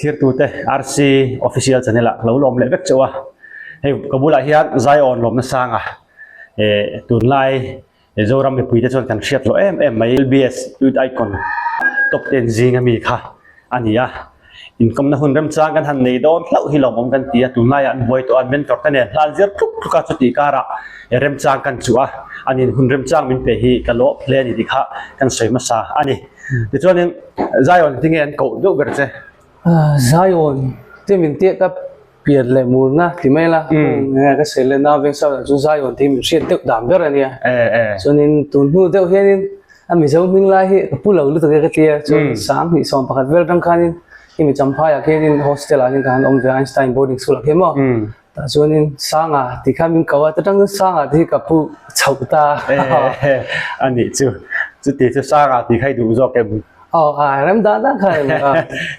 Thlirtute RC Official Channel ah lo lawm leh vek chauh a, hei ka bulah hian Zion lawmna sanga eh tunlai Zoram mipuite chuan kan hriat loh em em mai LBS Youth Icon Top 10 zinga mi kha a ni a, inkawmna hun remchang kan han nei dawn hlauh hi lawmawm kan ti a, tunlaiah an buai tawh a, an mentor te nen hlan zir tluk tluk a chutih karah remchang kan chuh a, anin hun remchang min pe hi ka lawp hle a ni tih kha kan sawi hmasa a ni. Tichuanin Zion tinge an koh deuh ber che? Zion te min tiah ka pian leh murna ti mai la, nge ka sawi leh na veng sawtah chu Zion tih hi min hriat deuh dan ber a nia. Chuanin tun hnu deuh hianin a Mizo hming lai hi ka pu lo lutuk e ka tia, chuan 20 11 vel atang khanin hemi Champhaiah khianin hostel ah hian ka han awm ve a Einstein boarding school ah khian maw. Tah chuanin Sanga tih kha min ko a, ta tang chuan Sanga tih hi ka pu chhoh ta. A nih chu, chuti chu Sanga tih kha i duh zawk em? Aw, a rem dan dan kha em?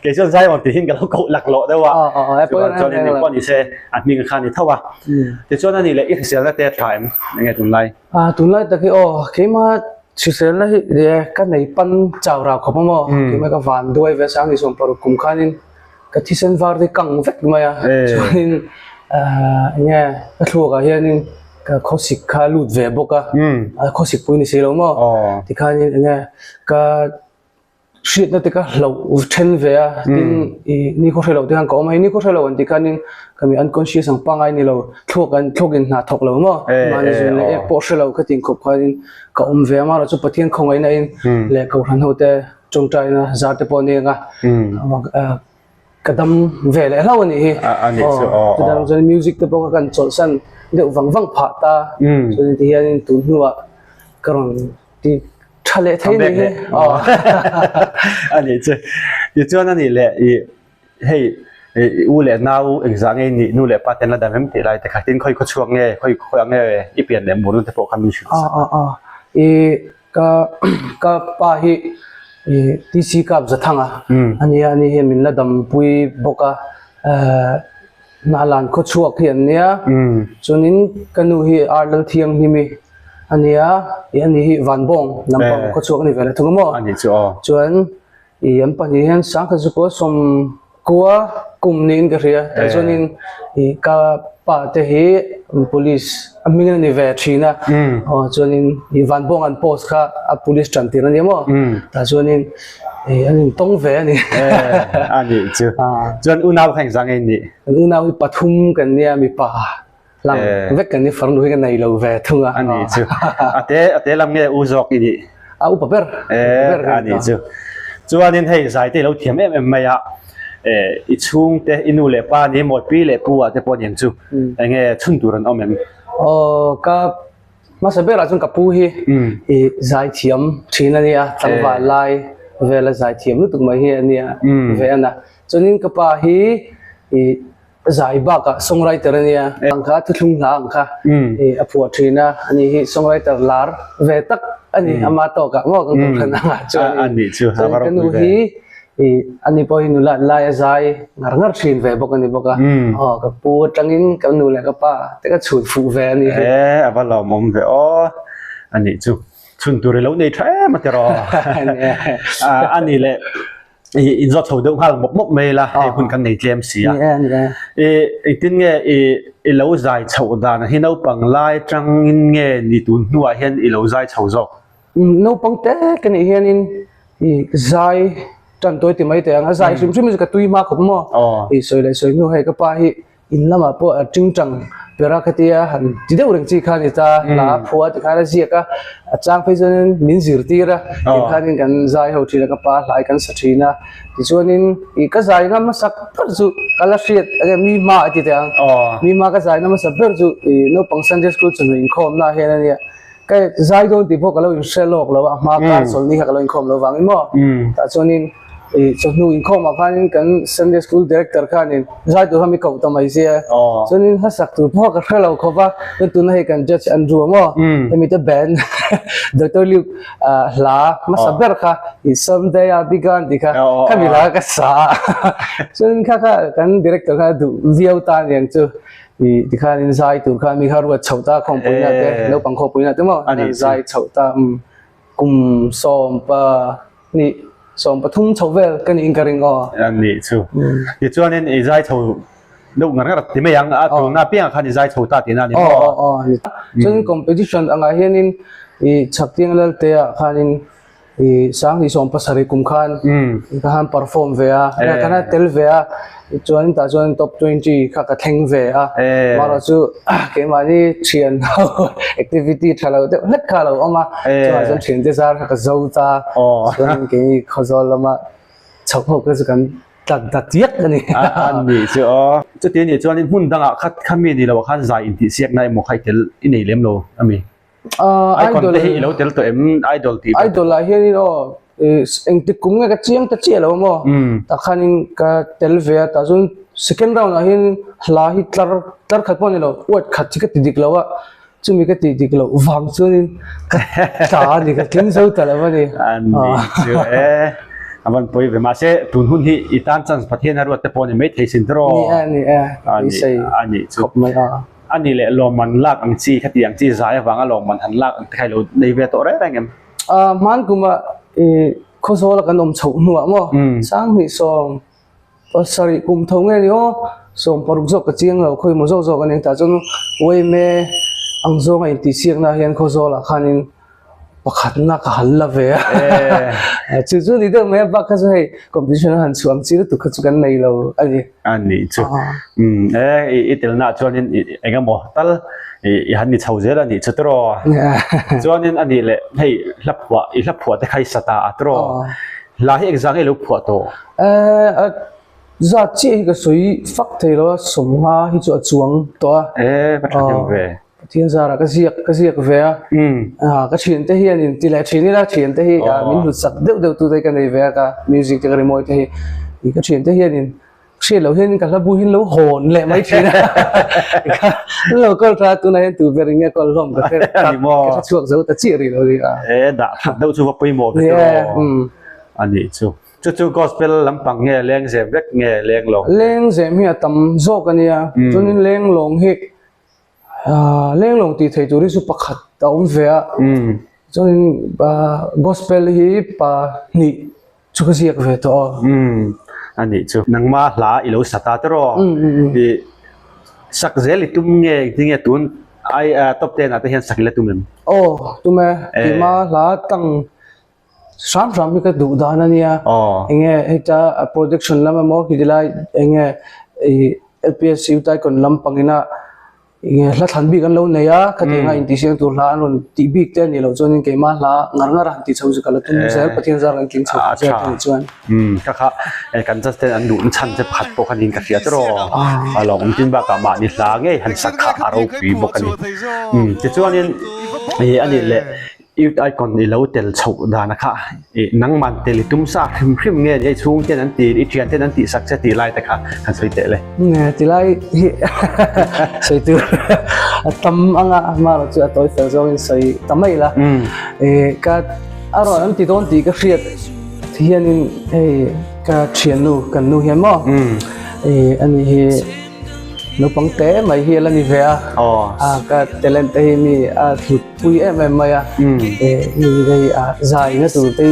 Kei chuan Zion tih hian ka lo koh lak lawh deuh a, chuvang chuan engmah pawh ni se a hming kha a ni tho a. Tichuan a nih leh i hriselna te a tha em? Enge tunlai? Tunlai tak hi aw, keimah hriselna hi ka nei pan chau rau khawp a maw, keimah ka van duai ve sang ni 16 kum khanin Ka thisen var te kang vek mai a, chuanin enge ka thluakah hianin ka khawsik kha lut ve bawk a, khawsik pui ni si lo maw, tikhanin enge ka hriatna te ka hloh then ve a, tin ih ni khaw hre lo te khan ka awm a, hei ni khaw hre lo an tih khanin ka mi unconscious ang pangngai ni lo, thluak an thluakin hna thawk lo maw, mahni zun leh ek pawh hre lo ka tin khawp khanin ka awm ve a, amaherawhchu Pathian khawngaihna in leh Kohhran ho te Tawngtaina zar te pawh a ni ang a, ka dam ve leh hlauh a nih hi. Aw, chutah chuan music te pawh kha kan chawlhsan deuh vang vang phah ta. Chuan ti hianin tun hnuah ka rawn ti tha leh thei a nih hi. Aw, a nih chu. Tichuan a nih leh i hei i u leh nau engzah nge i nih nu leh pa ten la dam em tih lai te kha tin khawi khaw chhuak nge khawi khawiah nge i pian leh murna te pawh kha min hrilh sak. Aw aw i Ka ka pa hi ih TC Kap Zathanga a nia ani hian min la dampui bawk a ehh Hnahlan khawchhuak hi an nia chuanin ka nu hi Ar Lalthianghlimi a nia ih ani hi Vanbawng lampang khawchhuak a ni ve leh thung a maw chuan Ih an pahnih hian sangkhat chu kaw sawmkua kum niin ka hria tah chuanin ih ka pa te hi police a hming a ni ve thin a aw chuanin ih vanbawng an post kha a police tan tir a ni maw tah chuanin ih an intawng ve a ni a nih chu chuan unau kha engzah nge in nih? Kan unau hi pathum kan nia mipa. Hlang vek kan ni farnu hi ka nei lo ve thung a. A nih chu. A te a te lam nge u zawk i nih? A upa ber. E a nih chu. Chuanin hei zai te i lo thiam em em mai a. E i chhungte i nu leh pa ni maw pi leh pu ah te pawh aniang chu. Enge chhun tur an awm em? Aw ka hmasa berah chuan ka pu hi i zai thiam thin a nia tlangval lai vela zai thiam lutuk mai hi a nia ve a na. Chuanin ka pa hi i Zai bakah songwriter a nia, ang kha thuthlung hla ang kha i a phuah thin a, ani hi songwriter lar ve tak a ni, ama tawkah maw kan kohhran angah chuan i chuan ka nu hi i ani pawh hi nula lai a zai ngar ngar thin ve bawk a ni bawk a, aw ka pu atangin ka nu leh ka pa te ka chhun fuh ve a ni. E a va lawmawm ve aw, a nih chu chhun tur i lo nei tha em a tiraw a ni leh. I inzawt chho deuh nghal mawp mawp mai la, hei hun kan nei tlem si a. I engtin nge i i lo zai chhoh dan hi naupang lai tangin nge ni tun hnuah hian i lo zai chho zawk? Naupang te ka nih hianin i zai tan tawi ti mai teh ang, a zai hrim hrim hi chu ka tui hma khawp maw? I sawi leh sawi hnu hei ka pa hi In lamah pawh a tingtang per a khatia han ti deuh reng chi kha a ni ta, hla a phua tikhan a ziak a, a chang phei chuanin min zirtir a, tikhanin kan zai ho thin a, ka pa hlai kan sa thin a, tichuanin ih ka zai na hmasa ber chu ka la hriat enge mi hma a ti teh ang, mi hma ka zai na hmasa ber chu ih naupang Sunday school chawhnu inkhawmna ah hian a nia, ka zai dawn tih pawh ka lo inhre lawk lo a, a hma kar chawlhni kha ka lo inkhawm lo vangin maw, tah chuanin. Ih chawhnu inkhawmah khanin kan Sunday School Director khanin zai tur kha mi koh ta mai sia. Chuanin hlasak tur pawh ka hre lo khawp a, chuan tuna hei kan Judge Andrew a maw hemi te band Doctor Luke hla hmasa ber kha ih Someday I'll be gone tih kha khami hla ka sa a. Chuanin kha kha kan Director kha duh viau ta aniang chu ih tikhanin zai tur kha mi kha ruat chhoh ta khawmpuina te naupang khawmpuina te maw zai chhoh ta kum 10 pa. Ni. Sawmpathum chho vel ka niin ka ring aw. A nih chu. Tichuanin i zai chho deuh ngar ngar ti mai ang a, tuna apiangah khan i zai chho ta tihna a ni maw? Aw aw aw a ni. Chuan competition angah hianin i Chhaktiang Laltea khanin i Sanghnih sawmpasarih kum khan ka han perform ve a, ka han tel ve a, chuan tah chuan top 20 kha ka thleng ve a, amaherawh chu keimahni thian ho activity tha lo deuh hlek kha a lo awm a, chuvang chuan thiante zar kha ka zo ta, chuan keini Khawzawl lama chho ho kha chu kan tlat ta chiak a ni. A nih chu aw. Chuti anih chuanin hmun dangah kha khami ni loah khan zai intihsiakna emaw kha i tel i nei lem lo a mi? Icon te hi i lo tel tawh em? Idol tih pawh. Idol ah hianin aw engtik kum nge ka chiang ta chiah lo maw? Tah khanin ka tel ve a, tah chuan second round ah hian hla hi tlar tlar khat pawh a ni lo, word khat chi ka ti dik lo a, chumi ka tih dik loh vang chuanin ka tla a ni, ka tling zo ta lo a ni. A ni chu e, a van pawi ve. Mahse tun hun hi i tan chance Pathian a ruat te pawh a ni maithei sin tiraw? Ni e, ni e, beisei a nih chu. Khawp mai a. A ni leh lawmman lak ang chi khati ang chi zai avanga lawmman han lak ang te kha i lo nei ve tawh reng reng em? Ahh hman kuma ih Khawzawla kan awm chhoh hnuah maw Sanghnih sawm pasarih kum tho nge ni aw 16 zawk ka chiang lo khawi maw zawk zawk a ni tah chuan Uaime ang zawnga intihsiakna hian Khawzawlah khanin pakhatna ka han la ve a chu chu ni deuh mai a bak kha chu hei competition a han chhuah ang chi lutuk kha chu kan nei lo a ni. A nih chu umm e i telna ah chuanin eng emaw tal i han ni chho zel a nih chu tiraw chuanin a nih leh hei hla phuah i hla phuah te kha i sa ta a tiraw hla hi engzah nge i lo phuah tawh? E zat chiah hi ka sawi fak thei lo a sawmnga hi chu a chuang tawh a. E ka tha hnem ve. Pathian zarah ka ziak ka ziak ve a, ka thiante hian in ti leh thin ila thiante hi min hlut sak deuh deuh tu te ka nei ve a ka music te ka rimawi te hi ka thiante hian in hriat loh hian ka hla bu hi an lo hawn leh mai thin a an lo kawl tha a tunah hian tu ber in nge kawl hlawm ka hre ka hre chhuak zo ta chiah rih lo ni a. E dah that deuh chu va pawimawh ve tawh a nih chu. Chu chu gospel lampang nge lengzem vek nge lenglawng? Lengzem hi a tam zawk a nia chuanin lenglawng hi Lenglawng tih theih tur hi chu pakhat a awm ve a, chuanin gospel hi pahnih chu ka ziak ve tawh a. A nih chu. Nangma hla i lo sa ta tiraw? I sak zel i tum nge engtin nge tun ai top ten ah te hian sak i la tum em? Aw tum e, keimah hla tang hram hram hi ka duh dan a nia enge heta production lam emaw khi tilai enge ih LPS Youth Icon lampang ina enge hla thlan bik an lo nei a khatiang a intihsiam tur hla an rawn tih bik te a nih loh chuanin keimah hla ngar ngar a han tih chho chu ka la tum zel Pathian zar kan tling chho zel a nih chuan. Umm kha kha kan judge ten an duh chhan che pakhat pawh kha niin ka hria tiraw a lawm tin bakah mahni hla ngei han sak kha a ropui bawk a ni. Umm tichuanin ih a nih leh Youth Icon i lo tel chhoh dan a kha i nangman tel i tum sa hrim hrim nge ni a i chhung ten an ti i thian ten an tih sak che tih lai te kha han sawi teh le. Nge ti lai hi sawi tur a tam anga amaherawh chu a tawi fel zawngin sawi ta mai la. Ka a rawn an ti dawn tih ka hriat hianin hei ka thiannu kan nu hian maw ani hi naupang te mai hi a la ni ve a ka talent te hi mi a hlut pui em em mai a mi hei a zai na tur te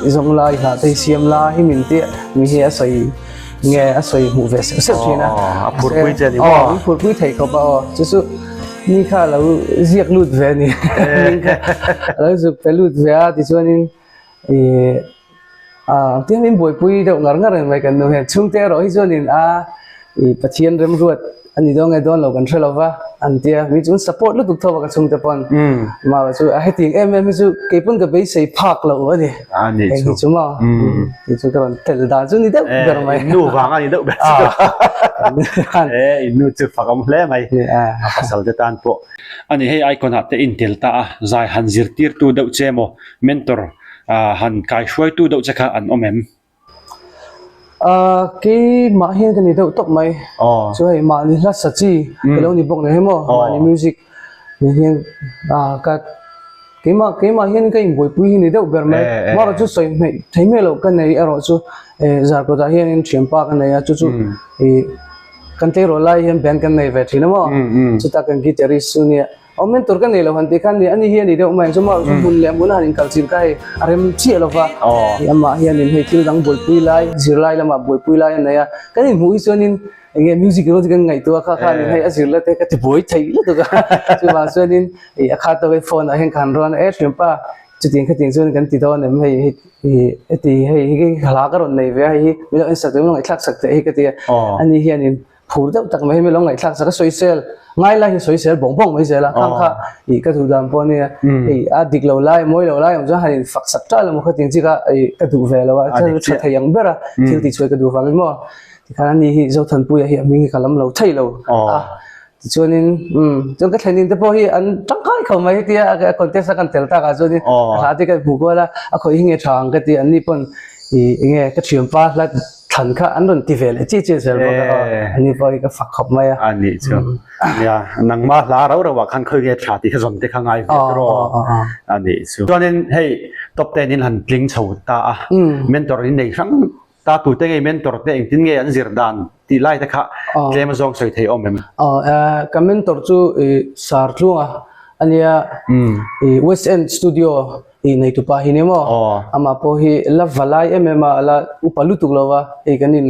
hi zawng lai hlah te hi siam la hi min tih mi hi a sawi nge a sawi hmuh ve seuh seuh thin a a phur pui che ni maw a phur pui thei khawp a aw chu chu mi kha a lo ziak lut ve a ni a lo zuk pe lut ve a tichuanin ih Ah tiang in buaipui deuh ngar ngar mai kan nu hian chhungte erawh hi chuanin a ih Pathian remruat a ni dawn nge dawn lo kan hre lo va an tia mi chu support lutuk tho a ka chhungte pawn mahlo chu a hetiang em em hi chu kei pawn ka beisei phak lo a ni a ni chu chu maw ti chu ka rawn tel dan chu ni deuh ber mai nu vang a ni deuh ber e in nu chu fak awm hle mai a pasal te tan pawh ani hei icon ah te in tel ta a zai han zirtir tu deuh che maw mentor Han kai hruaitu deuh che kha an awm em? Keimah hian ka ni deuh tawp mai. Chu hei mahni hla sa chi ka lo ni bawk nei maw? Mahni music ni hian ka keimah keimah hian ka inbuaipui hi ni deuh ber mai. Amaherawh chu sawi hmeih thei miah loh ka nei erawh chu Zarkawtah hianin thianpa ka nei a chu chu ih kan tleirawl lai hian band kan nei ve thin a maw? Chutah kan guitarist chu nia. Aw mentor ka nei lo han tih khan ni ani hi a ni deuh mai ang chu maw hmun leh hmun a han inkal chil kha hei a rem chiah lo va hei amah hianin hei thil dang buaipui lai zirlai lamah buaipui lai a nei a kan inhmuh hi chuanin eng nge music rawng chu kan ngaihtuah a kha khanin hei a zirla te ka ti buai thei lutuk a chuvang chuanin ih a kha tawk hi phone ah hian ka han rawn a e hriampa chutiang khatiang chuan kan ti dawn em hei hei ih heti hei hi hla ka rawn nei ve a hei hi min lo en sak teh min lo ngaihthlak sak teh hi ka ti a ani hianin Phur deuh tak mai hi mi lo ngaihthlak sak a sawisel ngai lai hi sawisel bawng bawng mai zel a khang kha ih ka duh dan pawh ania hei a dik lo lai mawi lo lai awm chuan han in fak sak ṭah lo maw khatiang chi kha ih ka duh ve lo a tha thei ang ber a thil tih chhuai ka duh vangin maw tikhan ani hi Zothanpuia hi a hming hi ka lam lo thei lo a tichuanin umm chuan ka thlenin te pawh hi an tangkai khawp mai hetia a contest a kan tel takah chuanin a hla te ka hmuh kual a a khawih hi nge tha ang ka ti anni pawn ih enge ka thianpa hla Thlan kha an rawn ti ve leh chi chi zel bawk a aw ani pawh hi ka fak khawp mai a. A nih chu. Nia, nangma hla rau rau ah khan khawi nge tha tih kha zawm te kha ngai ve tur aw. A nih chu. Chuanin hei top ten in han tling chho ta a, mentor in nei hrang ta tute ngei mentor te engtin nge an zir dan tih lai te kha tlem a zawng sawi thei awm em? Aw, ka mentor chu Sartluanga a nia, West End Studio Ih neitupa hi ni maw? Amah pawh hi la va lai em em a, a la upa lutuk lo va, hei kan in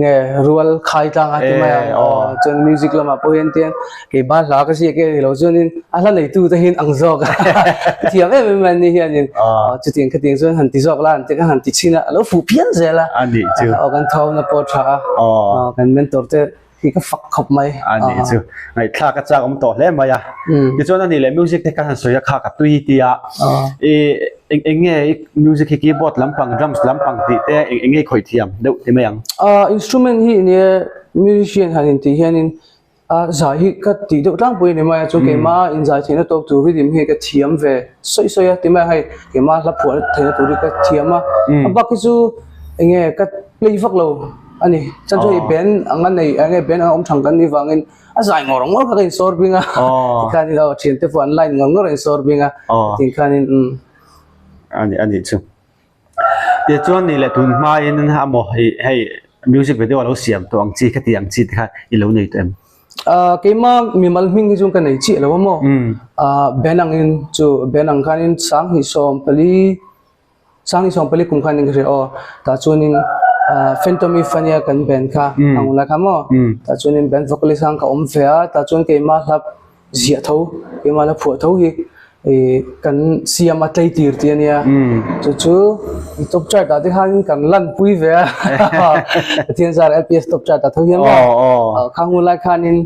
nge rual khai tlang a ti mai a, aw chuan music lamah pawh hian tiang keimah hla ka ziak e ni lo chuanin a hla neitu te hian ang zawk a, thiam em em a ni hianin aw chutiang khatiang chuan han ti zawk la an ti kha han ti chhin a, a lo fuh phian zel a, aw kan thawmna pawh a tha a, aw kan mentor te hi ka fak khawp mai. A nih chu. Ngaihthlak a chak awm tawh hle mai a. Tichuan a nih leh music te kan han sawi a kha ka tui ti a. I eng eng nge i music hi keyboard lampang drums lampang tih te eng eng nge i khawih thiam deuh ti mai ang? Instrument hi nia musician han intih hianin a zai hi ka tih deuh tlangpui a ni mai a, chu keimah inzai theihna tawk tur rhythm hi ka thiam ve sawi sawi a ti mai a, hei keimah hla phuah theihna tur hi ka thiam a, a bak hi chu eng nge ka play vak lo. A ni, chuan chu hei band anga nei eng nge band anga awm thang kan nih vangin a zai ngawr ngawr kha ka insawr bing a tikhanin aw thiante pawh an line ngawr ngawr a insawr bing a tikhanin umm. A ni a nih chu. Tichuan nih leh tun hmain a maw hei hei music video a lo siam tawh ang chi kha ti ang chi te kha i lo nei tawh em? Ah keimah mimal hming hi chu ka nei chiah lo a maw ah band angin chu band ang khanin 2024 2040 kum khan in ka hria aw tah chuanin ah Phantom if ania kan band kha a ngun lai kha maw tah chuanin band vocalist khan ka awm ve a tah chuan keimah hla ziah tho keimah hla phuah tho hi ih kan siam a tlei tir tih ania chu chu top chart ah te khan kan lan pui ve a Pathian zar LPS top chart ah tho hian maw khang hun lai khanin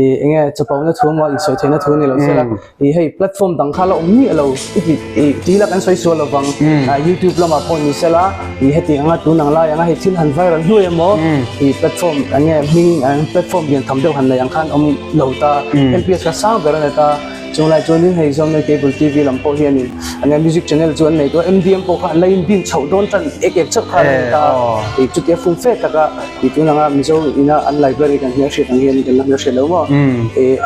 ih eng nge chapona thu emaw insawi theihna thu ni lo sela ih hei platform dang kha la awm miah lo i ti ih ti ila kan sawi sual lovang ah youtube lamah pawh ni sela ih heti anga tun ang lai anga hei thil han viral hnuai emaw ih platform eng nge hming platform lian tham deuh han nei ang khan awm lo ta L P S kha sang ber a ni ta. Chung lai chuanin hei Zawmnei Cable TV lam pawh hianin an nge music channel chu an nei tawh a, MDM pawh kha an la inbin chhoh dawn tan ek ek chauh kha a la ni ta a, ih chutia fum fe taka ih tun anga Mizo ina an library kan hmelhriat ang hian kan la hmelhriat lo maw? Ih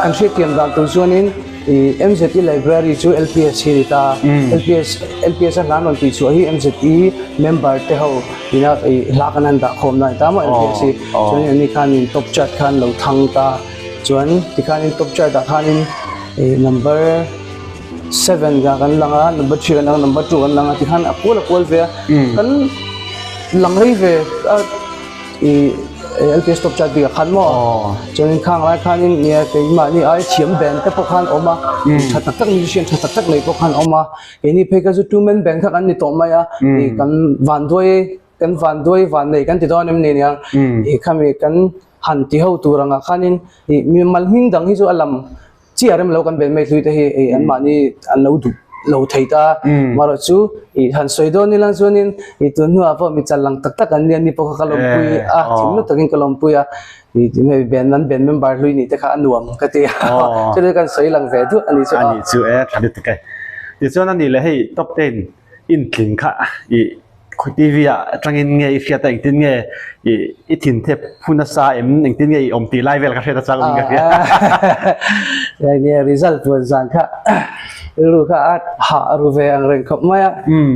kan hriatthiam dan tur chuanin ih MZE library chu LPS hi a ni ta a, LPS LPS a hla an rawn tih chhuah hi MZE member te ho ina ih hla kan han dah khawmna a ni ta maw LPS hi, chuanin anni khanin top chart khan lo thang ta. Chuan tikhanin top chart ah khanin ih number seven ah kan lang a number three kan lang a number two kan lang a tikhan a kual a kual ve a kan lang rei ve a ih L P S top chart bik ah khan maw chuanin khang lai khanin nia keimahni ai thiam band te pawh khan awm a tha tak tak musician tha tak tak nei pawh khan awm a keini phei kha chu two man band kha kan ni tawh mai a ih kan vanduai kan vanduai vannei kan ti dawn em ni aniang ih khami kan han ti ho tur angah khanin ih mimal hming dang hi chu a lam chiah rem lo kan ven mai hlui te hi ih anmahni an lo duh lo thei ta marawh chu ih han sawi dawn ila chuanin ih tun hnuah pawh mi chal lang tak tak an nia ni pawh kha ka lawmpui a thim lutuk takin ka lawmpui a ih ti hmel ben an ben member hlui nih te kha a nuam ka ti a chuti kan sawi lang ve duah a ni chu a ni chu e tha lutuk e tichuan a nih leh hei top ten intling kha ih Khawi TV ah atangin nge i hriat a engtin nge i i thin thep hun nasa em engtin nge i awm tih lai vel ka hriat a chang awm ka hria. Hei nge result puan zan kha rilru kha a hah ru ve ang reng khawp mai a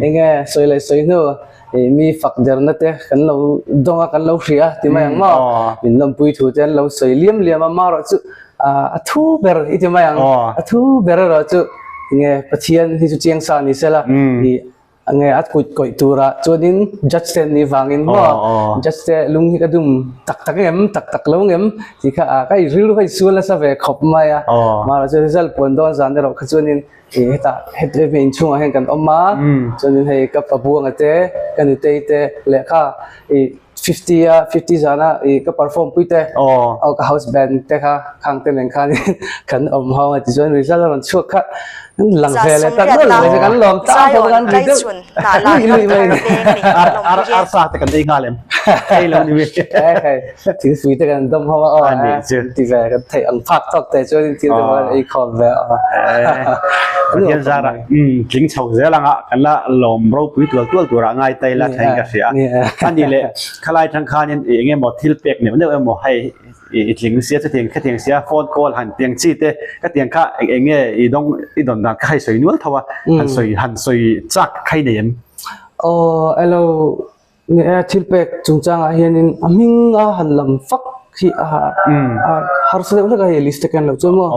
enge sawi leh sawi hnu i mi fak derna te kan lo dawng a kan lo hria ti mai ang maw min lawmpui thu te an lo sawi liam liam a marawh chu. A thu ber i ti mai ang. A thu ber erawh chu nge Pathian hi chu chiang sa ni sela i nge a kut kawih tura chuanin judge te an nih vangin maw judge te lung hi ka dum tak tak ngem tak tak lo ngem tih kha ka i rilru kha i sual nasa ve khawp mai a. Mahrawh chu result puan dawn zan erawh kha chuanin i hetah hemi inchhungah hian kan awm a chuanin hei ka pa buanga te ka nutei te lehkha i 50 a 50 zana i ka perform pui te aw ka house band te kha khang te nen khan kan awm ho a tichuan result a rawn chhuak kha an lang ve leh tak nual mai kan lawm ta pawh kan ri deuh lui lui mai ar ar ar sa te kan ei nghal em ei lo ni mi thingpui te kan dawm ho a aw ti ve kan theih ang phak tawk te chuan thil te pawh kan ei khawm ve a Pathian zara tling chho zel anga kan la lawm ropui tual tual turah ngai ta ila thain ka hria a ni leh khalai tang khanin eng emaw thil pek neuh neuh emaw hei i tling sia chutiang khatiang sia phone call han tiang chi te ka tiang kha eng eng nge i dawng i dawn dan kha hei sawi nual tho a han sawi han sawi chak khai nei em? Aw elo Ni e, thil pek chungchangah hianin a hming a han lam fak hi a harsa deuh hlek a hei list te ken loh chuan maw.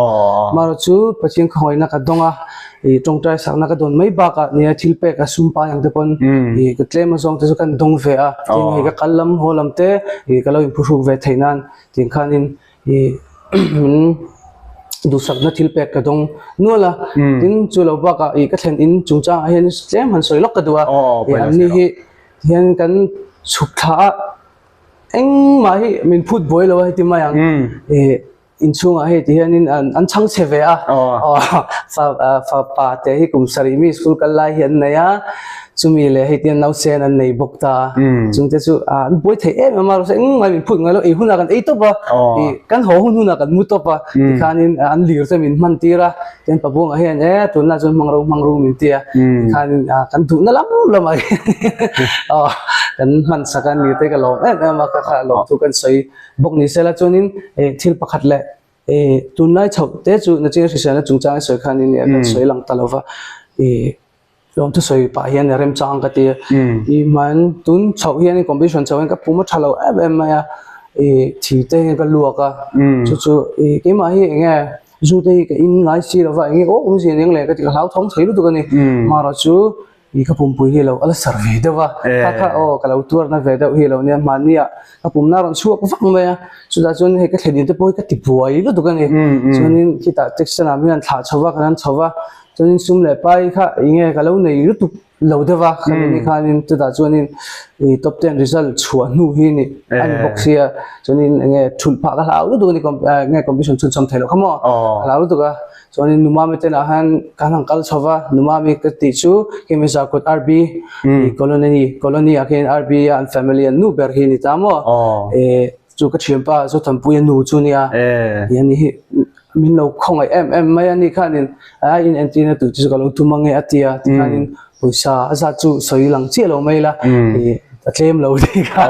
Marawh chu Pathian khawngaihna ka dawng a, ih tawngtai sakna ka dawn mai bakah ni e thil pek a sum pai ang te pawn ih ka tlem azawng te chu kan dawng ve a, tin hei ka kal lam haw lam te ih ka lo inphuhruk ve theih nan tiang khanin ih min duhsakna thil pek ka dawng nual a, tin chu lo bakah ih ka thlen in chungchangah hian tlem han sawi lawk ka duh a, ih anni hi Hian kan chhuk thla a, engmah hi min phut buai lo a heti mai ang. Ih inchhungah hei ti hianin an an chhang chhe ve a, fa fapa te hi kum sarih mi school kal lai hi an nei a, chumi leh hei tihian nausen an nei bawk ta a, chungte chu an buai thei em em a, engmah hi min phut ngai lo, ei hunah kan ei tawp a, ih kan haw hun hunah kan mu tawp a, tikhanin an lir te min hman tir a. Tin Pabunga hian e tunlai chuan hmang ro hmang ro min ti a tikhanin kan duhna lam lamah hian aw kan hman sak a ni te ka lawm em em a ka kha lawm thu kan sawi bawk ni sela chuanin eh thil pakhat leh eh tunlai chhoh te chu nachin hriselna chungchang i sawi khanin kan sawi lang ta lova eh Lawmthu sawi pah hian remchang ka ti a, i hman tun chhoh hian competition chhoh hian ka pum a tha lo em em mai a, i thi te hian ka luak a, chu chu i keimah hi eng nge zu te hi ka in ngai si lo va eng nge aw awmzia eng le ka ti ka hlauthawng thei lutuk a ni, marawh chu i ka pumpui hi lo a la sar ve deuh a, kha kha aw ka lo tuarna ve deuh hi lo nia hmanni ah ka pumna a rawn chhuak vak mai a, chutah chuan hei ka thlen in te pawh hi ka ti buai lutuk a ni, chuanin khitah taxi lam hian thlah chho va kan han chho va. Chuanin sum leh pai kha eng nge ka lo nei lutuk lo deuh a, khami ni khanin chutah chuanin ih top ten result chhuah hnu hi ni a ni bawk sia, chuanin eng nge thulh phah ka hlau lutuk a ni eng nge competition chhunchawm thei loh kha maw ka hlau lutuk a, chuanin Numami te lah khan kan han kal chho va, Numami ka tih chu Kimi Zarkawt RB ih colony colony ah khian RB a an family an nu ber hi a ni ta maw ih chu ka thianpa Zothanpuia nu chu nia ih ani hi. Min lo khawngaih em em mai a ni khanin a in entirna tur chu ka lo tum ange a ti a tikhanin pawisa a zat chu sawi lang chiah lo mai la ih a tlem lo tih kha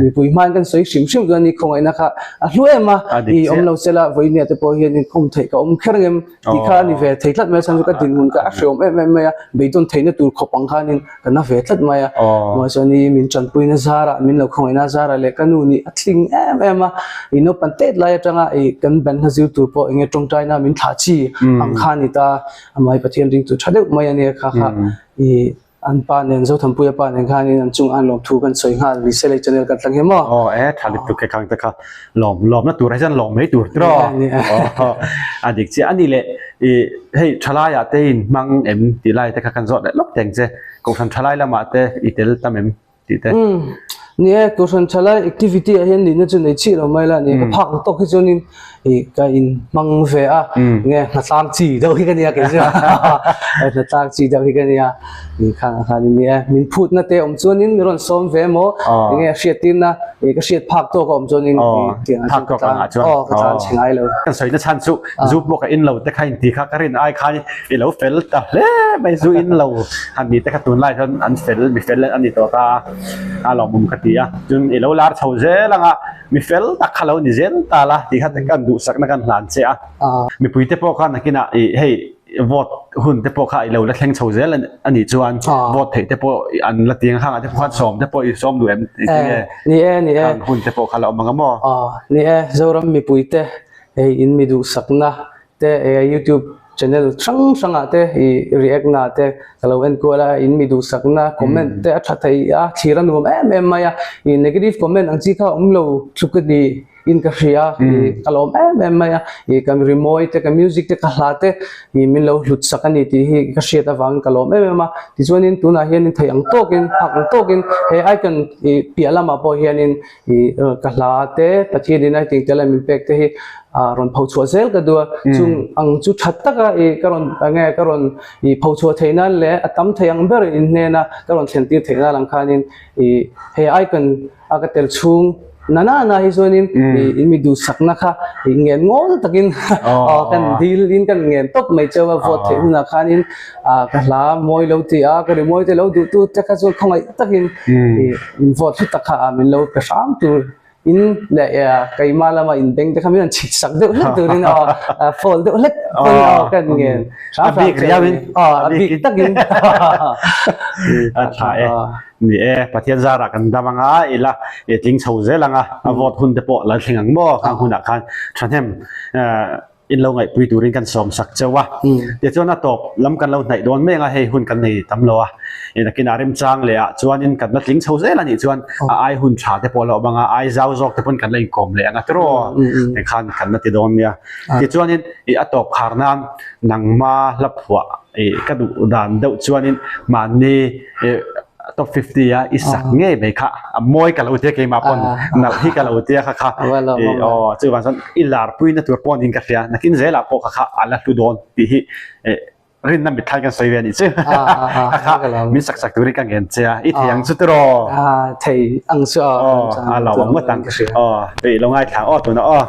mipui hmain kan sawi hrim hrim chuan ni khawngaihna kha a hlu em a ih awm lo sela vawinia te pawh hian inkhawm theih ka awm kher ngem tih kha a ni ve thei tlat mai a chhan chu ka dinhmun kha a hreawm em em mai a beidawn theihna tur khawp ang khanin ka na ve tlat mai a mahse ni min tanpuina zarah min lo khawngaihna zarah leh ka nu nih a tling em em a i naupang tet lai atanga i kan ban hla zir tur pawh enge tawngtaina min thlah chi ang kha a ni ta amah hi Pathian ringtu tha deuh mai a nia kha kha i an pa nen Zothanpuia pa nen khanin an chungah an lawmthu kan sawi nghal ni se lei channel kan tlang hi maw. Aw e tha lutuk ke khang te kha lawm lawmna tur hi chuan lawm mai tur tiraw a dik chiah a ni leh i hei thalai ah te in hmang em tih lai te kha kan zawt leh lawk teng che kohhran thalai lamah te i tel tam em tih te. Ni e kohhran thalai activity ah hian nihna chu nei chih lo mai la ni ka phak tawk hi chuanin i ka in hmang ve a nge hnatlang chi deuh hi ka nia kei chu hnatlang chi deuh hi ka nia. Ni kha khan in nia min phut na te awm chuan in mi rawn sawm ve maw enge hriat tir na e ka hriat phak tawk a awm chuan in tiang phak tawk ang ah chuan aw ka tlan chhe ngai lo kan sawi na chhan chu zu pawh ka in lo te kha in ti kha ka rin ai khan i lo fel ta hle mai zu in lo han ni te kha tunlai chuan an fel mi fel an ni tawh ta a lawmawm ka ti a chuan i lo lar chho zel anga mi fel tak kha lo ni zel ta la ti kha kan duhsak na kan hlan che a mipui te pawh khan nakinah i hei. vote hun te pawh kha i lo la thleng chho zel a nih chuan vote theih te pawh an la ti ang khangah te pawh khan sawm te pawh i sawm duh em engtin nge Ni e, ni e. Khang hun te pawh kha la awm ang a maw? Ni e, Zoram mipui te hei in mi duhsakna te YouTube channel hrang hrangah te i react na te ka lo en kual a, in mi duhsakna comment te a tha thei a, thlir a nuam em em mai a, i negative comment ang chi kha awm lo tluk a ni in ka hria i ka lawm em em mai a, i ka rimawi te ka music te ka hla te i min lo hlut sak a ni tih hi ka hriat avangin ka lawm em em a, tichuanin tunah hianin thei ang tawkin phak ang tawkin he icon i piah lamah pawh hianin I ka hla te Pathian in a hetiang tel a min pek te hi rawn pho chhuah zel ka duh a, chung ang chu that taka i ka rawn enge ka rawn i pho chhuah theih nan leh a tam thei ang ber in hnena ka rawn thlen tir theih nan ang khanin i hei icon a ka tel chhung na na na hi chuanin i in mi duhsakna kha i ngen ngawl takin aw kan dil in kan ngen tawp mai cheu a vote theih hunah khanin ka hla mawi lo ti a ka rimawi te lo duh tu te kha chuan khawngaih takin i in vote hlu tak kha a min lo pe hram tur in leh keimah lama in beng te kha min rawn chhit sak deuh hlek turin aw fall deuh hlek pawn aw ka ngen hram a bik riau in aw a bik takin a tha e ni e Pathian zarah kan dam anga ila tling chho zel anga a vote hun te pawh la thleng ang maw khang hunah khan thahnem in lo ngaihpui turin kan sawm sak cheu a. Tichuan a tawp lam kan lo hnaih dawn mek a, hei hun kan nei tam lo a. Nakinah remchang leh ah chuanin kan la tling chho zel a nih chuan a ai hun tha te pawh a lo awm ang a, ai zau zawk te pawn kan la inkawm leh ang a tiraw tikhan kan la ti dawn nia. Tichuanin ih a tawp khar nan nangma hla phuah ih ka duh dan deuh chuanin mahni ih Top 50 a i sak ngei mai kha a mawi ka lo tia keimah pawn nalh hi ka lo tia kha kha aw chuvang chuan i larpui na tur pawn in ka hria nakin zelah pawh kha kha a la hlu dawn tih hi rinna mitthai kan sawi ve a nih chu kha kha min sak sak turin ka ngen che a i thei ang chu tiraw thei ang chu aw a lo ang ngawt ang aw i lo ngaithla aw tunah aw.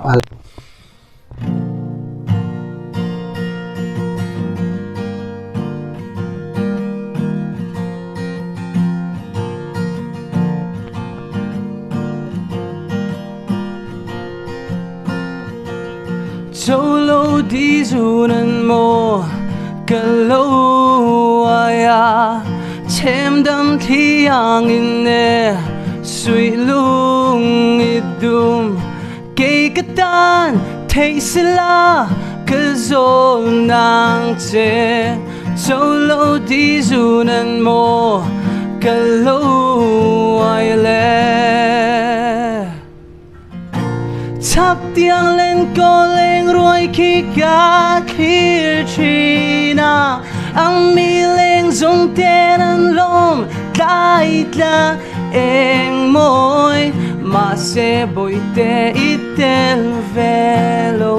Cholo di zunan mo ka lo aia chem dam thiang in e sui lung i dum Kei ka tan theih sela ka zawl nang che Cho lo di zun an maw ka lo ai le Chak tiang len ko leng ruai khi ka thlir thin a Ang mi leng zawng ten an lawm tlai tla Eng mawi mahse bawihte i tel ve lo.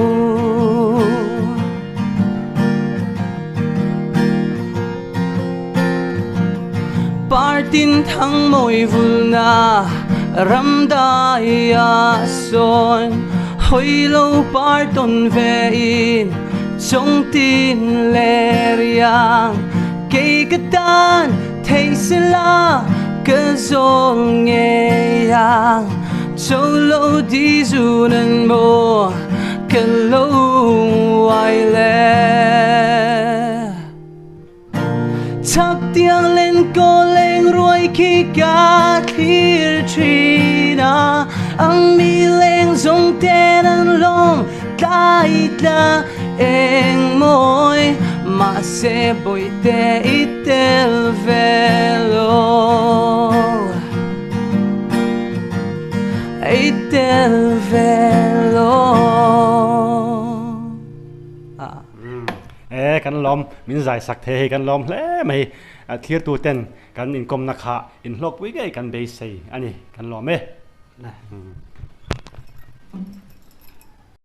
Partin thang mawi vulna ram dai a sawn hawi lo par tawn ve in chawng tin leh riang kei ka tan Thei sela ka zawl ngei ang Cho lo di zun an maw ka lo uai le Chak tiang len ko leng ruai khi ka thlir thin a Ang mi leng zawng ten an lawm tlai tla eng mawi Mahse bawihte i tel ve lo I tel ve lo. E kan lawm min zai sak thei hei kan lawm hle mai thirtu ten kan inkawmna kha inhlawkpui ngei kan beisei a ni kan lawm e.